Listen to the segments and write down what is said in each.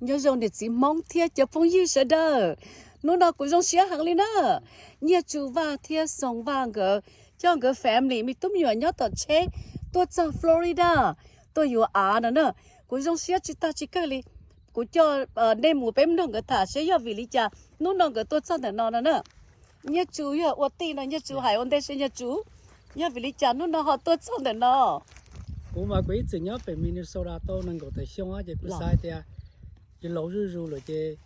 Nyob zoo niam txiv Hmoob thiab cov phooj ywg sawv daws, hnub no kuv zoo siab heev li na. Nyiaj Tsu Vaj thiab Xoo Vaj nkawd coj nkawd family me tub me nyuam nyob tom tsheb tuaj txog Florida tuaj yuav av no na. Kuv zoo siab tsis tag tsis kawg li. Kuv coj nej mus peb mloog nkawd tham seb yog vim li cas hnub no nkawd tuaj txog ntawm no no na. Nyiaj Tsu yog ua tij no, Nyiaj Tsu hais ua ntej seb Nyiaj Tsu, yog vim li cas hnub no ho tuaj txog ntawm no? Kuv mas kuv ib txwm nyob pem Minnesota tau nees nkaum tawm xyoo ces kuv xav hais tias yus laus zuj zus lawm ces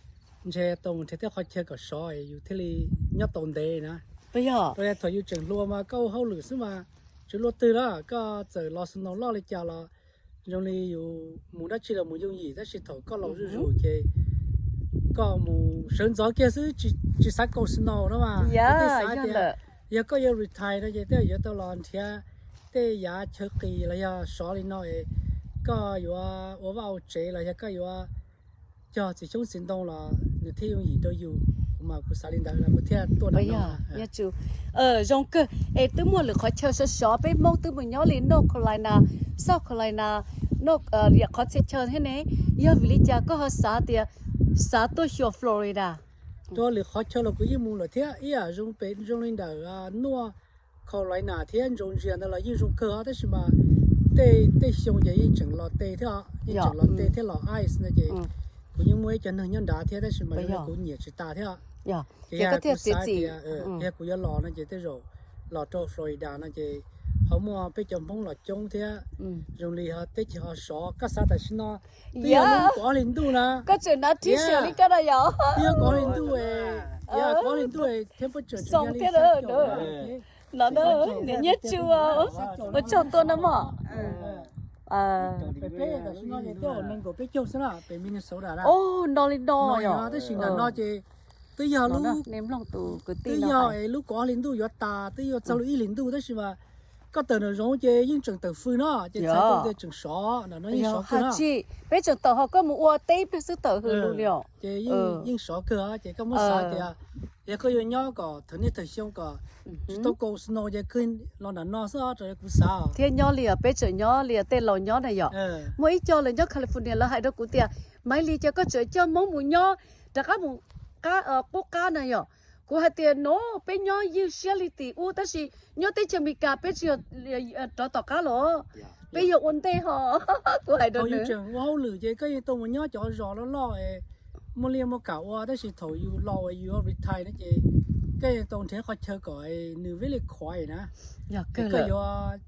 ntshe tau mus nrhiav tej qhov chaw kom sov yus thiaj li nyob tau ntev na. Rau qhov thaum yus tseem hluas mas koj ua hauj lwm xwb mas tsis luaj twg na, koj txawm los snow loj li cas los zoo li yus mus dab tsi los mus yooj yim, tab sis thaum koj laus zuj zus ces koj mus sawv ntxov kiag xwb, tsis xav kaus snow no mas. Kuv thiaj xav tias yog koj yuav retire no ces tej yuav tau los nrhiav tej yav chaw qis los yog sov li no es koj yuav ua vaj ua tsev los yog koj yuav cog txiv xyoob txiv ntoo los nws thiaj yooj yim rau yus. Kuv mas kuv xav li ntawd los kuv thiaj tuaj no. Zoo kawg es twb muaj lwm qhov chaw sov sov peb Hmoob twb mus nyob li North Carolina, South Carolina, qhov txhia chaw thiab ne. Yog vim li cas koj ho xav tias xav tuaj xyuas Florida? Rau lwm qhov chaw los kuv yeej mus lawm thiab, ib yam zoo li ntawm North Carolina thiab Georgia ntawd los yeej zoo kawg os, tab sis mas tej tej xyoo ces yeej tseem los tes thiab, yeej tseem los tes thiab los ice no ces kuv yeej muaj ib co neeg nyob nrad thiab, tab sis mas zoo li kuv nyiam tsis tas thiab. Ces yog kuv xav tias yog kuv yuav los no ces tej zaum los rau Florida no ces ho muaj peb cov Hmoob los coob thiab, zoo li ho teb chaws ho sov. Koj xav tam sim no twb yog lub kaum ob hlis ntuj na, koj tseem hnav t-shirt li koj na yom, twb yog kaum ob hlis ntuj, yog kaum ob hlis ntuj thiab peb tseem xoo thiab no, niam Nyiaj Tsu, ua tsaug tuaj no mog. Peb tam sim no ces twb nees nkaum peb caug xwb na pem Minnesota na. No li no, tab sis nram no ces twb yog lub, twb yog lub kaum ob hlis ntuj yuav tas, twb yuav txog lub ib hlis ntuj, tab sis mas koj tawm nram zoov ces yeej tseem tawm fws no ces txhais tau tias tseem sov, nram no yeej sov kawg no. Peb tseem tawm ho koj mus ua teb pliag xwb tawm hws lug li os. Ces yeej sov kawg ces koj muab xav tias yog koj yuav nyob kom thawm niaj thawm xyoo kom tsis tau kaus snow ces kawg los nram no xwb rau kuv xav. Thiab nyob li os, peb tseem nyob li os, tej laus nyob na yom. Muaj ib co lawv nyob California lawv hais rau kuv tias, Maiv Lis, cas koj tseem coj Hmoob mus nyob rov qab mus qab qub qab na yom? Kuv hais tias no, peb nyob ywj siab li tim ub, tab sis nyob teb chaws Amelikas peb tsis yog rov tom qab los, peb yog ua ntej ho. Kuv hais rau nws, tseem ua hauj lwm ces koj yeej tau mus nyob cov zos loj loj muaj liaj muaj kam ua, tab sis thaum yus laus yus yuav retire no ces koj yeej tau nrhiav qhov chaw kom nws really quiet na. Koj yuav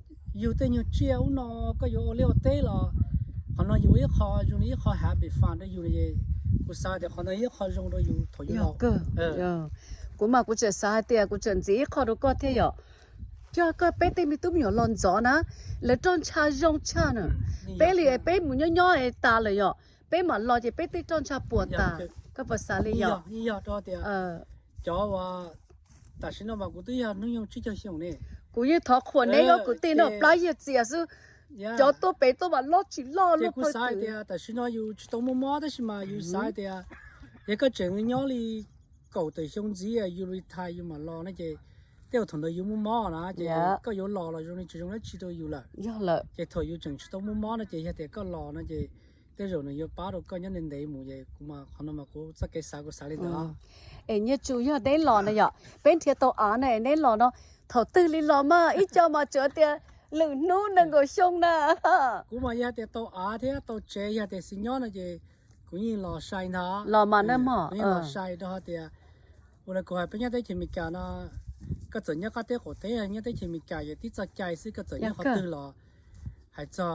yug tej nyuag tsiaj ub no, koj yuav ua liaj ua teb los qhov no yus ua ib qho zoo li ib qho happy fun rau yus no es kuv xav tias qhov no yog ib qho zoo rau yus thaum yus laus. Kuv mas kuv tseem xav hais tias kuv tseem ntxiv ib qho rau koj thiab yom. Coj koj peb tej me tub me nyuam los ntxov na, lawv roj ntsha zoo tshaj na. Peb li peb mus nyob nyob tas lawm yom, peb mam los ces peb tej roj ntsha puas tas. Koj puas xav li yom? Cov uas tam sim no mas kuv twb yog hnub nyoog tsib caug xyoo ne. Kuv yeej thov qhuas neb ob kwv tij no plab yiag txias xwb. Cov tuaj pem tuaj mas loj tsis loj. Ces kuv xav tias tam sim no yus tsis tau muaj mob tab sis mas yus xav tias yog koj tseem nyob li kaum tawm xyoo ntxiv yus retire yus mam los no ces tej zaum thaum ntawd yus muaj mob na ces koj yuav los los zoo li tsis zoo dab tsi rau yus lawm. Ces thaum yus tseem tsis tau muaj mob no ces yog tias koj los no ces tej zaum nws yuav pab rau koj nyob ntev ntev mus ces kuv mas qhov no mas kuv txoj kev xav kuv xav li ntawd. Es Nyiaj Tsu, yog neb los na yom, peb nrhiav tau av na es neb los no, thaum twg li los mas ib co mas tseem tias lwm hnub nees nkaum xyoo na. Kuv mas yog tias tau av thiab tau tsev yog tias xis nyob no ces kuv yeej los sai ntag. Los mas na mog, kuv yeej los sai rau hais tias ua li kuv hais peb nyob teb chaws Amelikas no, koj txawm nyob qab teb qaum teb nyob teb chaws Amelikas yog tib txoj cai xwb, koj txawm nyob qhov twg los hais txog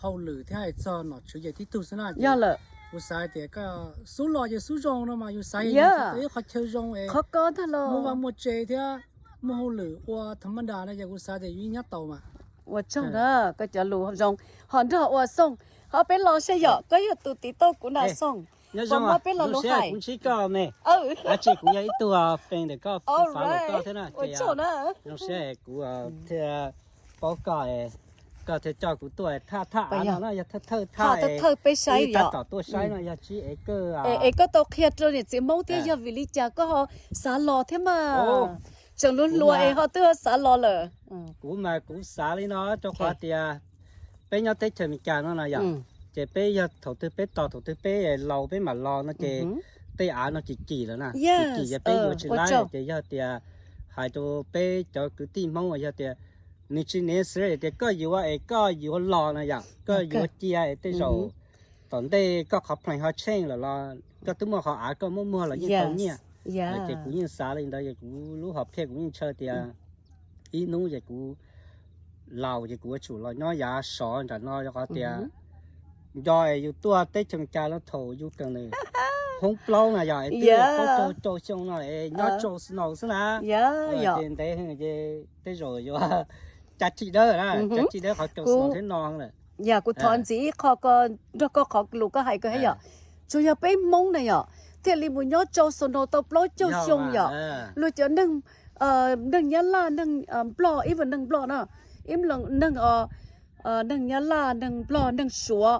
hauj lwm thiab hais txog nom tswv ces tib tug xwb na. Yog lawm, kuv xav tias koj xub los ces xub zoo no mas yus xav yog yus tau ib qhov chaw zoo es qhov ko ntag los muaj vaj muaj tsev thiab muaj hauj lwm ua tha ma da no ces kuv xav tias yus yeej nyob tau mas. Ua tsaug na, koj cov lus zoo, ho nrog ua Xoo, ho peb los seb yom, koj yog tus tiv tauj kuv na Xoo. Nyob zoo, peb los lus hais kuv ntsib koj me, dab tsi kuv yog ib tug fan ntawm koj, fav ntawm koj thiab na. Ua tsaug na. Zoo siab kuv thiaj paub koj, koj thiaj coj kuv tuaj thaj thaj av no na, yog thawj thawj thaj, thawj peb saib tab tom tuaj saib no yog tsib ev kawg. Es koj tau qhia rau niam txiv Hmoob thiab yog vim li cas koj ho xav los thiab mas? Tseem hluas hluas es ho twb xav los lawm. Kuv mas kuv xav li no rau qhov tias peb nyob teb chaws Amelikas no na yom, Ces peb yog thaum twg peb tos thaum twg peb laus peb mam los no ces tej av no kim kim lawm na, kim kim ces peb yuav tsis laib. Ces yog tias hais rau peb cov kwv tij Hmoob yog tias nws tsis necessary tias koj yuav es koj yuav los no yom, koj yuav cia es tej zaum tom ntej koj qhov plane ho tsheej lawm los koj twb muaj qhov av koj muab muag los yeej tau nyiaj. Ces kuv yeej xav li ntawd, kuv lub hom phiaj kuv yeej ntshaw tias ib hnub ces kuv laus ces kuv yuav tsum los nyob yav sov nram no rau qhov tias nco es yus tuaj teb chaws Amelikas los thaum yus kawm ntawm hoob plaub na yog es twb plaub caug rau xyoo no es nyob rau snow xwb na. Ces ntev ces tej zaum yuav cas tsis dawb na, cas tsis dawb qhov rau snow thiab no lawm. Yog kuv thov ntxiv ib qho nrog koj qhov lus koj hais ko thiab yom, tsuas yog peb Hmoob na yom thiaj li mus nyob rau snow tau plaub caug xyoo yom. Luag cov neeg, neeg Nyab Laj, neeg Nplog, ib neeg Nplog na, ib neeg Nyab Laj, neeg Nplog, neeg Suav,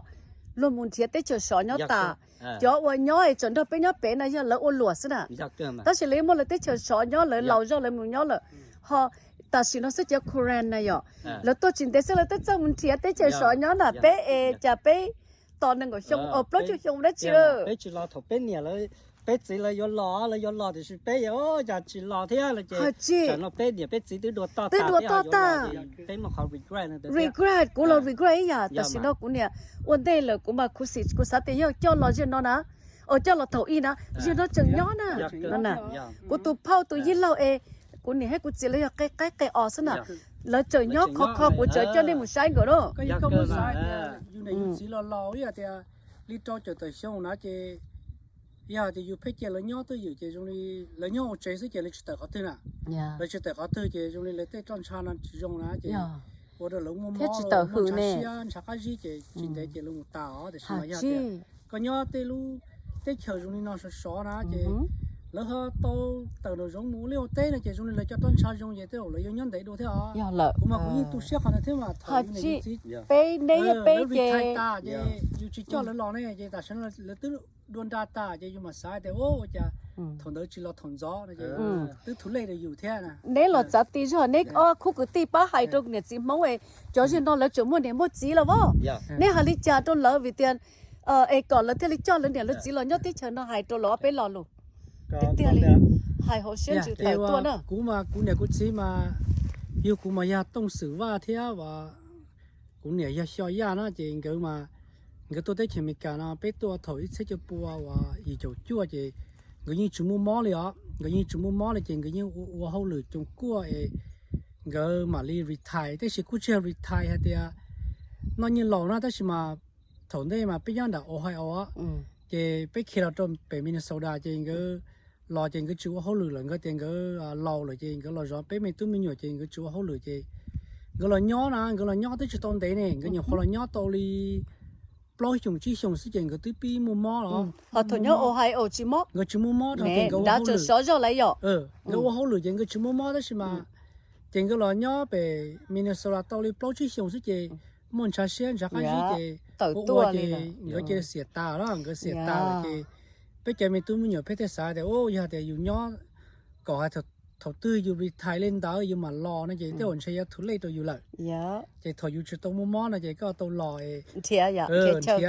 luag mus nrhiav teb chaws sov nyob tas. Cov uas nyob es tseem nrog peb nyob pem no yog lawv ua luam xwb na. Tab sis lawv muaj lawv teb chaws sov nyob, lawv laus zog lawv mus nyob lawm. Ho tam sim no xwb cov Korean na yom, lawv tuaj tsis ntev xwb lawv twb txawj mus nrhiav teb chaws sov nyob na, peb es cas peb tos nees nkaum xyoo, plaub caug xyoo dab tsi lawm. Peb tsis los thaum peb niam lawv, peb txiv lawv yuav los, lawv yuav los tiam sis peb cas tsis los thiab no ces tam sim no peb niam peb txiv twb dua toj tas, peb yuav los, peb muaj qhov regret. Regret, kuv los regret ib yam, tam sim no kuv niam ua ntej lawm kuv mas khuv xim, kuv xav tias yog coj los zaum no na, coj los thaum ub na, zaum no tseem nyob na. Kuv tus phauj tus yij laug es kuv niam thiab kuv txiv lawv yog qe qaib qe os xwb na, lawv tseem nyob khov kho, kuv tseem coj nej mus saib nkaus na. Yus niam yus txiv los laus ib yam tias li rau caum tawm xyoo na ces yog tias yus pheej cia lawv nyob twj ywm ces zoo li lawv nyob hauv tsev xwb ces lawv tsis tawm qhov twg na. Lawv tsis tawm qhov twg ces zoo li lawv tej roj ntsha no tsis zoo na ces ua rau lawv muaj mob, ntshav siab ntshav qab zib ces tsis ntev ces lawv mus tas os. Tiam sis mas yog tias koj nyob tej lub teb chaws zoo li no sov sov na ces lawv ho tau tawm nraum zoov mus ua liaj ua teb no ces zoo li lawv cov roj ntsha zoo ces tej zaum lawv yuav nyob ntev dua thiab os. Kuv mas kuv yeej tu siab qhov ntawd thiab mas thaum yus niam yus txiv, peb neb peb lawv retire tas ces yus tsis coj lawv los ne ces tam sim no lawv twb dua nra tas ces yus mam xav tias ua cas thaum ntawd tsis los thaum ntxov no ces twb too late rau yus thiab na. Neb los txav ti zog, neb ob khub kwv tij pab hais rau niam txiv Hmoob es cov zaum no lawv tseem muaj niam muaj txiv los as, neb hais li cas rau lawv vim tias es kom lawv thiaj li coj lawv niam lawv txiv los nyob teb chaws no, hais rau lawv ob peb lo lus tiag tiag li, hais hauv siab ntsws tawm tuaj na. Kuv mas kuv niam kuv txiv mas yug kuv mas yog Tooj Xwm Vaj thiab kuv niam yog Xyo Yaj na ces nkawd mas nkawd tuaj teb chaws Amelikas no peb tuaj thaum ib txhiab cuaj pua uas yim caum cuaj ces nkawd yeej tsis muaj mob li os, nkawd yeej tsis muaj mob li ces nkawd yeej ua hauj lwm coos kuaj es nkawd mam li retire, tab sis kuj tsis yog retire hais tias noj nyiaj laus na, tab sis mas thaum ntej mas peb nyob nram Ohio ces peb khiav los rau pem Minnesota ces nkawd los ces nkawd tsis ua hauj lwm lawm, nkawd tias nkawd laus lawm ces nkawd los zov peb me tub me nyuam ces nkawd tsis ua hauj lwm ces nkawd los nyob na, nkawd los nyob twb tsis tau ntev ne, nkawd nyuam qhuav los nyob tau li plaub xyoos tsib xyoos xwb ces nkawd twb pib muaj mob los. Ho thaum nyob Ohio tsis mob, nkawd tsis muaj mob rau ces nkawd ua hauj lwm, sov zog lawm yom. Nkawd ua hauj lwm ces nkawd tsis muaj mob tab sis mas ces nkawd los nyob pem Minnesota tau li plaub tsib xyoos xwb ces muaj ntshav siab ntshav qab zib ces ua ua ces nkawd cia li xiam tas lawm, nkawd xiam tas lawm ces peb cov me tub me nyuam peb thiaj xav tias yog tias yus nyob kom hais thaum twg yus retire li ntawd yus mam los no ces tej zaum ntshe yuav too late rau yus lawm. Ces thaum yus tsis tau muaj mob no ces koj tau los es nrhiav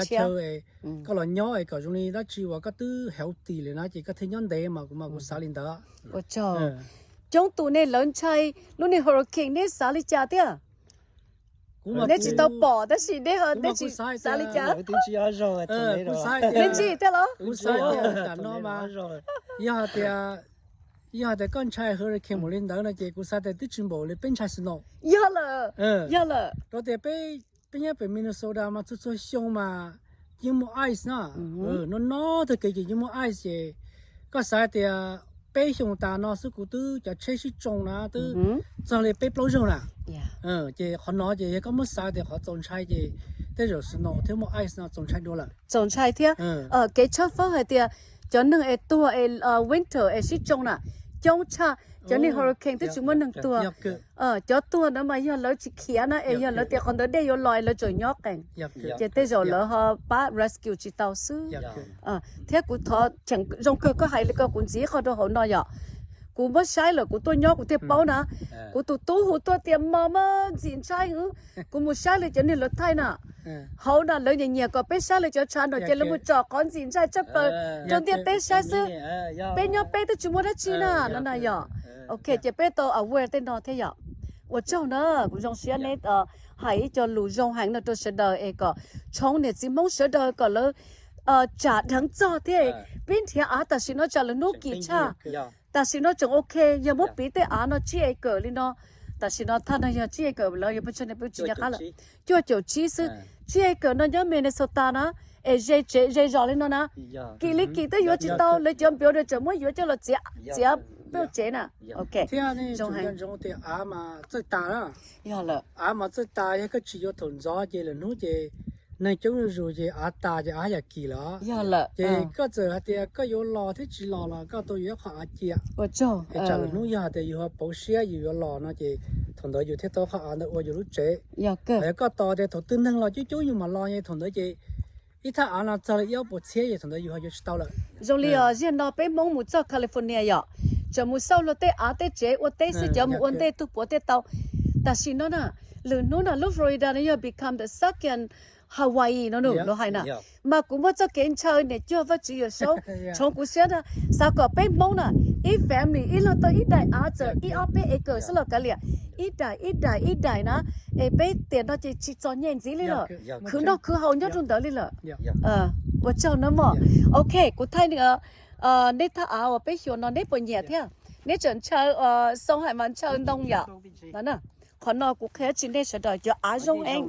chaw es koj los nyob es kom zoo li dab tsi uas koj twb healthy lawm na ces koj thiaj nyob ntev mas kuv mas kuv xav li ntawd. Ua tsaug. Coob tus ne lawv ntshai lub niag hurricane, neb xav li cas thiab? Neb tsis tau pom tab sis neb, neb tsis xav li cas? Neb ntsib thiab los? Kuv xav tias tam no mas yog tias, yog tias koj ntshai hurricane npaum li ntawd no ces kuv xav tias twb tsis npaum li peb ntshai snow. Yog lawm, yog lawm. Rau tias peb, peb nyob pem Minnesota mas txhua txhua xyoo mas yeej muaj ice na. No no tag kev ces yeej muaj ice ces koj xav tias peb xyoo tas no xwb kuv twb cov tsheb sib tsoo na twb txog li peb plaub zaug na. Ces qhov no ces yog koj muab xav tias qhov txaus ntshai ces tej zaum snow thiab muaj ice no txaus ntshai dua lawm. Txaus ntshai thiab. Kev tshawb fawb hais tias cov neeg es tuag es winter es sib tsoo na coob tshaj, cov niag hurricane twb tsis muaj neeg tuag. Cov tuag ntawd mas yog lawv tsis khiav na es yog lawv tias qhov ntawd dej yuav los es lawv tseem nyob qees, ces tej zaum lawv ho pab rescue tsis tau xwb. Thiab kuv thov cheem zoo kawg koj hais li ko kuv ntxiv qhov rau hauv no yom. Kuv muab saib lawm kuv tuaj nyob kuv thiaj paub na. Kuv tus tub hu tuaj tias mos mos ntxim ntshai, kuv mus saib li cov niag lawv thaij na. Hauv no lawv nyiam nyiam kom peb saib lawv cov channel ces lawv mus tsom qhov ntxim ntxaij tshaj plaws rau ntiaj teb saib xwb. Peb nyob peb twb tsis muaj dab tsi na no na yom. Ok, ces peb tau aware tej no thiab yom. Ua tsaug na, kuv zoo siab neb hais ib co lus zoo heev no rau sawv daws es kom tshoob niam txiv Hmoob sawv daws kom lawv tsam dheev txog thiab peb nrhiav av tam sim no tsam lawv hnub kim tshaj. Tam sim no tseem ok, yog muab piv tej av no tsib acre li no, tam sim no thaj no yog tsib acre lawm, yog peb tsis nyob qab lawm, cuaj caum tsib xwb. Tsib acre no nyob Minnesota na, es ze tsev ze zos li no na, kim li kim twb yuav tsis tau, lawv cov builder tseem muab yuav coj los txiav, txiav peb tsev na. Ok, zoo heev. Yog lawm. Av mas txawj tas, yog koj tsis yuav thaum ntxov ces lwm hnub ces neeg coob zuj zus ces av tas ces av yam kim lawm. Yog lawm. Ces koj txawm hais tias koj yuav los thiab tsis los los koj tau yuav ib qho av cia. Ua tsaug. Es tsam lwm hnub yog hais tias yus ho pauv siab yus yuav los no ces thaum ntawd yus thiaj tau qhov av ntawd ua yus lub tsev. Yog kawg. Koj tos tias thaum twg neeg los coob coob yus mam los, thaum ntawd ces ib thaj av no txog li ib ob puas txhiab ces thaum ntawd yus ho yuav tsis tau lawm. Zoo li os, ziag no peb Hmoob mus txog California yom, tseem mus xauj luag tej av tej tsev ua teb xwb, cov mus ua ntej tug puav tej tau. Tam sim no na, lwm hnub na lub Florida no yog become the second Hawaii no nws luag hais na. Mas kuv muaj txoj kev ntshaw niam cuag Vaj Tswv Yawm Saub tshoov kuv siab na, xav kom peb Hmoob na, ib family ib leeg tau ib daim av txawm ib ob peb acre xwb los kav liam, ib daim ib daim ib daim na, es peb tiam no ces tsis txom nyem ntxiv li lawm, khwv noj khwv haus nyob rau ntawd li lawm. Ua tsaug nawb mog. Ok, kuv thaij neb thaj av uas peb xyuas no neb puas nyiam thiab? Neb tseem ntshaw, xoo hais mas ntshaw ntoo yom. Qhov no kuv qhia tsis nej sawv daws cov av zoo heev.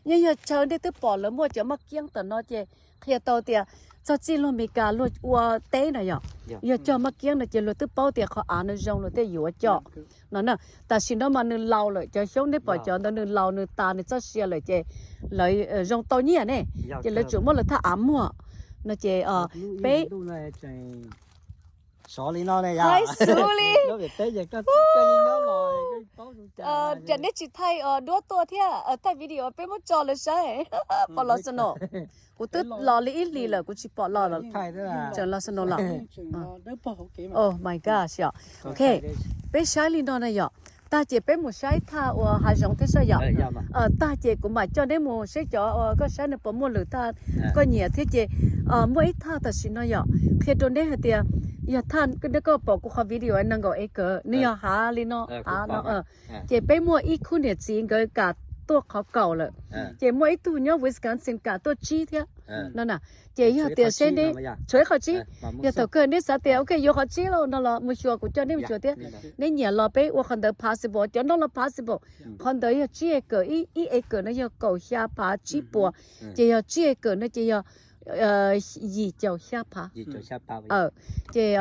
Yeej yog chaw nej twb pom lawv muaj cov maj kiab tam no ces qhia tau tias txog txij luag Meskas luag ua teb na yom, yog cog maj kiab no ces luag twb paub tias qhov av no zoo luag thiaj yuav coj no na. Tam sim no mas nws laus lawm, cov xyoob nej pom cov ntawd nws laus nws tas nws txoj sia lawm ces lawv zoo tau nyiaj ne, ces lawv tsuas muab lawv thaj av muag no ces peb Sov li no ne yom. Haib xwb li. Cas neb tsis thaij duab tuaj thiab, thaij video peb muab tso lawv saib. Pom los snow. Kuv twb los li ib hlis lawm kuv tsis pom los lawm. Tseem los snow los. Oh my gosh yom. Ok, peb saib li no na yom. Tag ces peb mus saib thaj uas hav zoov thiab soj yom. Tag ces kuv mam coj neb mus saib cov uas koj saib nws puas muaj lwm thaj koj nyiam thiab ces muaj ib thaj tam sim no yom. Qhia rau neb hais tias yog thaj neb koj pom kuv qhov video nees nkaum acre nws yog hav li no, hav no. Ces peb muaj ib khub niam txiv nkawd kam tuaj qhov kaum lawm. Ces muaj ib tug nyob Wisconsin kam tuaj tsib thiab no na. Ces yog tias seb neb tshuav ib qhov tsib, yog thaum kawg neb xav tias ok yuav qhov tsib lauj no los mus xyuas kuv coj neb mus xyuas thiab. Neb nyiam los peb ua qhov ntawd possible, cov no los possible. Qhov ntawd yog tsib acre, ib acre no yog kaum xya phav tsib puas, ces yog tsib acre no ces yog yim caum xya phav. Ces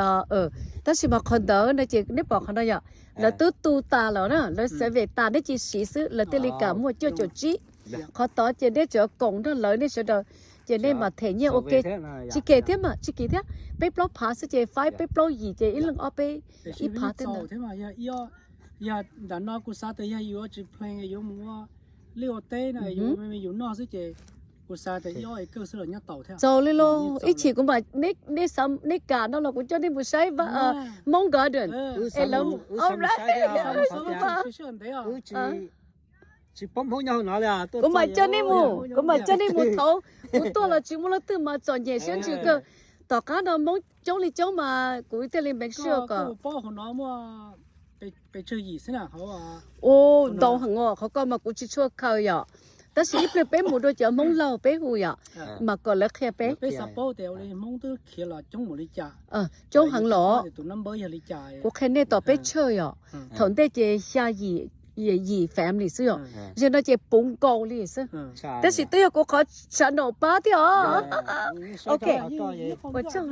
tab sis mas qhov ntawd no ces neb pom qhov no yom, lawv twb tu tas lawm na, lawv survey tas neb cia siv xwb lawv thiaj li kam muaj cuaj caum tsib. Qhov tod ces neb tseem koom nrog lawv nej sawv daws, ces nej mam them nyiaj ua ke. Tsis kem thiab mas tsis kem thiab, peb plaub phav xwb ces faib peb plaub yim ces ib leeg ob peb ib phav thiab ntag. Yog ntawm no kuv xav tias yog yuav tsis plain yuav mus ua liaj ua teb no, yus noj xwb ces kuv xav tias ib ob acre xwb los nyob tau thiab. Txaus li lauj, ib chim kuv mam, neb kam no los kuv coj nej mus saib Hmoob Garden. Es lawv, tsis paub Hmoob nyob hauv no li. Kuv mam coj nej mus, kuv mam coj nej mus thaum kuv tuaj los tsis muaj leej twg mas txom nyem siab ntsws kawg. Tom qab no Hmoob coob li coob mas kuv thiaj li make sure kom. Ntau heev os, qhov ko mas kuv tsis tshua khaws yom. Tab sis ib pliag peb mus dua cov Hmoob laug peb hu yom, mas kom lawv qhia peb. Coob heev los. Kuv qhia nej tom peb tshawj yom. Thaum ntej ces xya yim, yim family xwb yom. Yog no ces puv nkaus li xwb. Tab sis twb yog kuv qhov sawv naum pab thiab os. Ok, ua tsaug.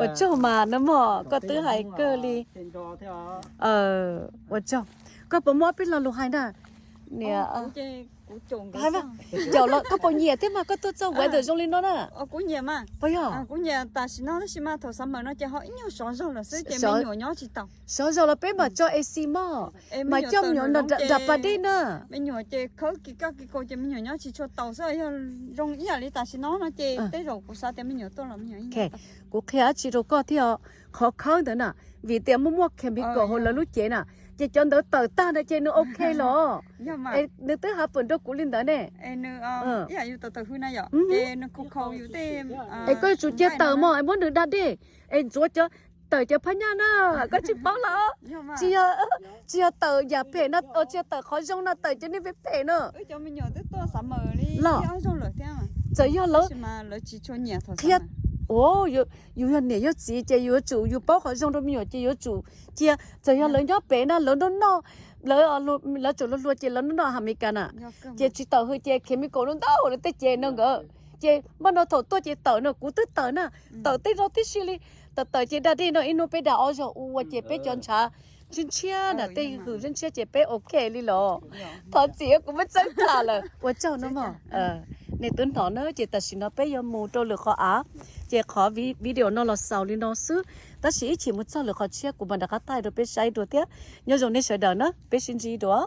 Ua tsaug mas no mog, koj twb hais kawg li. Ua tsaug. Koj puas muaj ob peb lo lus hais na? Niam, caum los koj puas nyiam thiab mas koj tuaj txog weather zoo li no na? Puas yog? Kuv nyiam tam sim no tab sis mas thaum summer no ces ho ib nyuag sov zog lawm xwb ces me nyuam nyob tsis tau. Sov zog los peb mam tso A C mog, mas coj me nyuam nram pas dej na. Me nyuam ces khawb kis kaj kis kaus ces me nyuam nyob tsis tshua tau xwb, yog zoo ib yam li tam sim no no ces tej zaum kuv xav tias me nyuam tuaj los me nyuam. Kuv qhia dab tsi rau koj thiab, qhov khawb ntawd na, vim tias muaj muaj chemical hauv lawv lub cev na, Ces cov ntawd tawm tag na ces nws ok los? Es nws twb happen rau kuv li ntawd ne. Es koj yuav tsum cia tawm mog, es muab nws da dej, es ntxuav cov, tawm cov phab nyaj na, koj tsis paub los? Tsis yog, tsis yog tawm yam phem no, tsis yog tawm qhov zoo no, tawm cov niag phem phem no. Los, txawm yog lawv qhia, yus yog niam yog txiv ces yus yuav tsum yus paub qhov zoo rau me nyuam ces yuav tsum cia. Txawm yog lawv nyob pem na, lawv noj noj, lawv, lawv tseem hluas hluas ces lawv noj noj Amelikas na, ces tsis tawm hws ces chemical no ntau lawv tej ces no nkawd. Ces npaj no thaum tuaj ces tawm no, kuv twb tawm na, tawm tej zaug tib si li. Tawm tawm ces da dej no ib hnub peb da ob zaug ua ces peb cov ntshav ntshiab ntshiab na, tej hws ntshiab ntshiab ces peb ok li los. Thov txim kuv muab txeeb tham lawm, ua tsaug no mog. Nej twb hnov na, ces tam sim no peb yuav mus rau lwm qhov av, ces qhov video no los xaus li no xwb, tab sis ib chim mus txog lwm qhov tshiab kuv mam rov qab thaij rau peb saib dua thiab. Nyob zoo nej sawv daws na, peb sib ntsib dua.